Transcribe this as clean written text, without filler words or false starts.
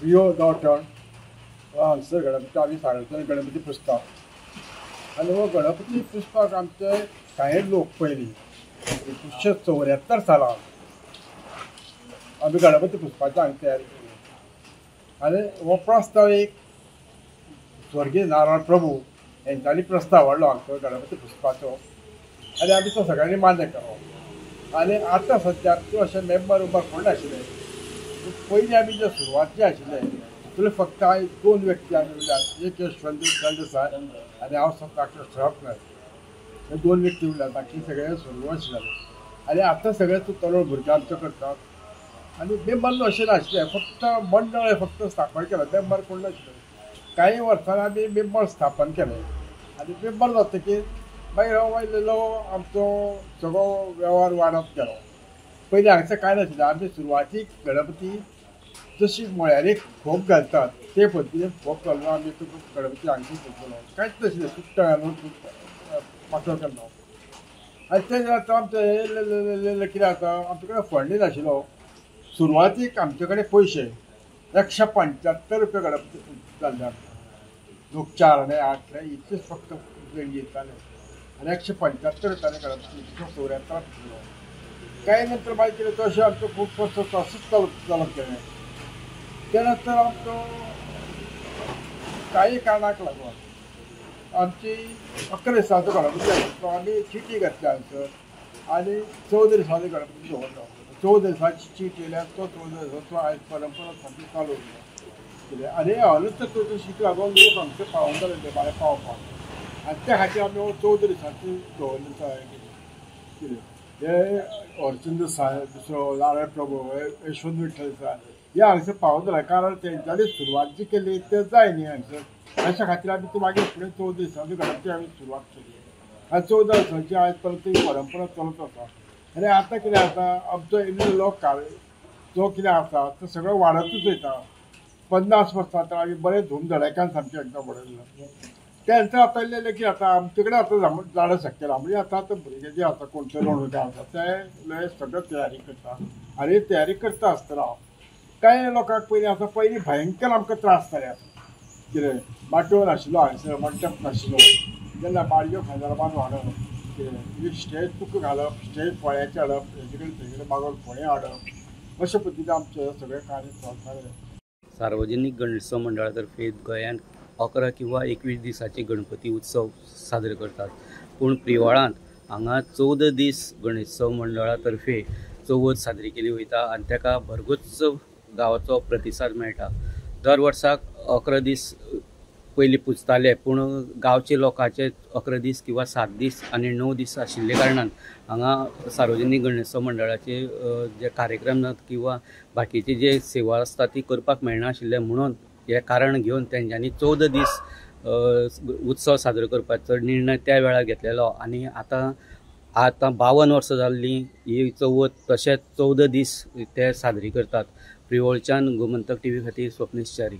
प्रियोळ गांवठण हांगसर गणपती आमी सार्वजनीक गणपती पुजता आनी हो गणपती पुजपाक आमचे कांय लोक पयलीं 1974 सालान आमी गणपती पुजपाची हांगा तयारी केली आनी हो प्रस्ताव एक स्वर्गीय नारायण प्रभू हेंच्यांनी प्रस्ताव हाडलो हांगसर गणपती पुजपाचो आनी आमी तो सगळ्यांनी मान्य केलो. आनी आतां सद्या अशे मेंबर उबर कोण नाशिल्ले. पयलीं आमी जे सुरवात जे आशिल्ले तितूंतले फक्त हांव दोन व्यक्ती आमी उरल्यात, एक यशवंत सरदेसाय आनी हांव डॉक्टर श्रफ नायक, हे दोन व्यक्ती उरल्यात, बाकी सगळे स्वर्गवासी जाले. आनी आतां सगळे तरुण भुरगे आमचो करतात आनी मेंबर अशें नाशिल्लें, फक्त मंडळ फक्त स्थापन केलें, मेंबर कोण नाशिल्ले. कांय वर्सांनी आमी मेंबर स्थापन केलें आनी मेंबर जातकीर मागीर हो इल्लो आमचो सगळो वेव्हार वाडत गेलो. पयलीं हांगसर कांय नाशिल्लें. आमी सुरवातीक गणपती जशी मळ्यार खोप घालतात ते पद्दतीन खोप घालून आमी तो गणपती हांगसर पुजतलो, कांयच नाशिल्लें, चुट्टां घालून पाटो केल्लो. आनी तें आतां आमचें कितें आतां आमचे कडेन फंडय नाशिल्लो. सुरवातीक आमचे कडेन पयशे 175 रुपया गणपती जाल्ले आमकां, लोक 4 आणे 8 इतलेच फक्त देणगी दिताले आनी 175 रुपयांनी गणपती 1974 पुजलो. कांय नंतर मागीर कितें तशें आमचो खूब वर्स तसोच चालत गेलें. त्या नंतर आमचो कांय कारणाक लागून आमची 11 दिसांचो गणपती आशिल्लो, आमी चिटी घातली हांगसर आनी 14 दिसांचो गणपती दवरलो. 14 दिसांची चीट येयल्यार तो 14 दिसांचो आयज परंपरा सामकी चालू उरलो कितें. आनी अनंत चतुर्दशीक लागून लोक हांगसर पावोन जाले बारा पावपाक आनी त्या खातीर आमी 14 दिसांची दवरली कितें. हे हरचंद्र साहेब, दुसरो नारायण प्रभू, यशवंत विठ्ठल साहेब हे हांगसर पावोन जाले, कारण तेंच्यांनी सुरवात जी केली ते जाय न्ही हांगसर. अशा खातीर आमी तो मागीर फुडें 14 दिसांची गणपती आमी सुरवात केली आनी 14 दिसांची आयज पर्यंत ही परंपरा चलत आसा. आनी आतां कितें आसा, आमचो इल्लो कार्य जो कितें आसा तो सगळो वाडतूच वयता. 50 वर्सां आतां आमी बरें धूमधडाक्यान सामकें एकदम वाडयलें. तेंच आतां इल्लें की आतां आमचे कडेन आतां जाणं शक्य ना, म्हणजे आतां आतां भुरगे जे आसा कोण तरुण आसा ते सगळें तयारी करता आनी तयारी करता आसतना कांय लोकांक पयलीं आतां पयलीं भयंकर आमकां त्रास जाले. कितें माटोव नाशिल्लो हांगसर, मंटप नाशिल्लो, जेन्ना बाडयो खांदार बांदून हाडप, कितें स्टेज तुका घालप, स्टेज फळ्याचें हाडप, हेजे कडेन थंय कडेन मागोवन फळें हाडप, अशे पद्दतीन आमचें सगळें कार्य चलतालें. सार्वजनीक गणेशोत्सव मंडळा तर्फे गोंयांत 11 किंवा 21 दिसाचे गणपती उत्सव सादर करतात, पूण प्रियोळांत हांगा 14 दीस गणेशोत्सव मंडळा तर्फे चवथ साजरी केली वयता आनी ताका भरगच्च गांवाचो प्रतिसाद मेळटा. दर वर्साक 11 दीस पयलीं पुजताले, पूण गांवचे लोकांचे 11 दीस किंवा 7 दीस आनी 9 दीस आशिल्ले कारणान हांगा सार्वजनीक गणेशोत्सव मंडळाचे जे कार्यक्रम किंवा बाकीचे जे सेवा आसता ती करपाक मेळनाशिल्ले, म्हणून हे कारण घेवन तेंच्यांनी 14 दीस उत्सव साजरो करपाचो निर्णय त्या वेळार घेतलेलो. आनी आतां आतां 52 वर्सां जाल्लीं ही चवथ तशेंच 14 दीस ते साजरी करतात. प्रियोळच्यान गोमंतक टीव्ही खातीर स्वप्नेश च्यारी.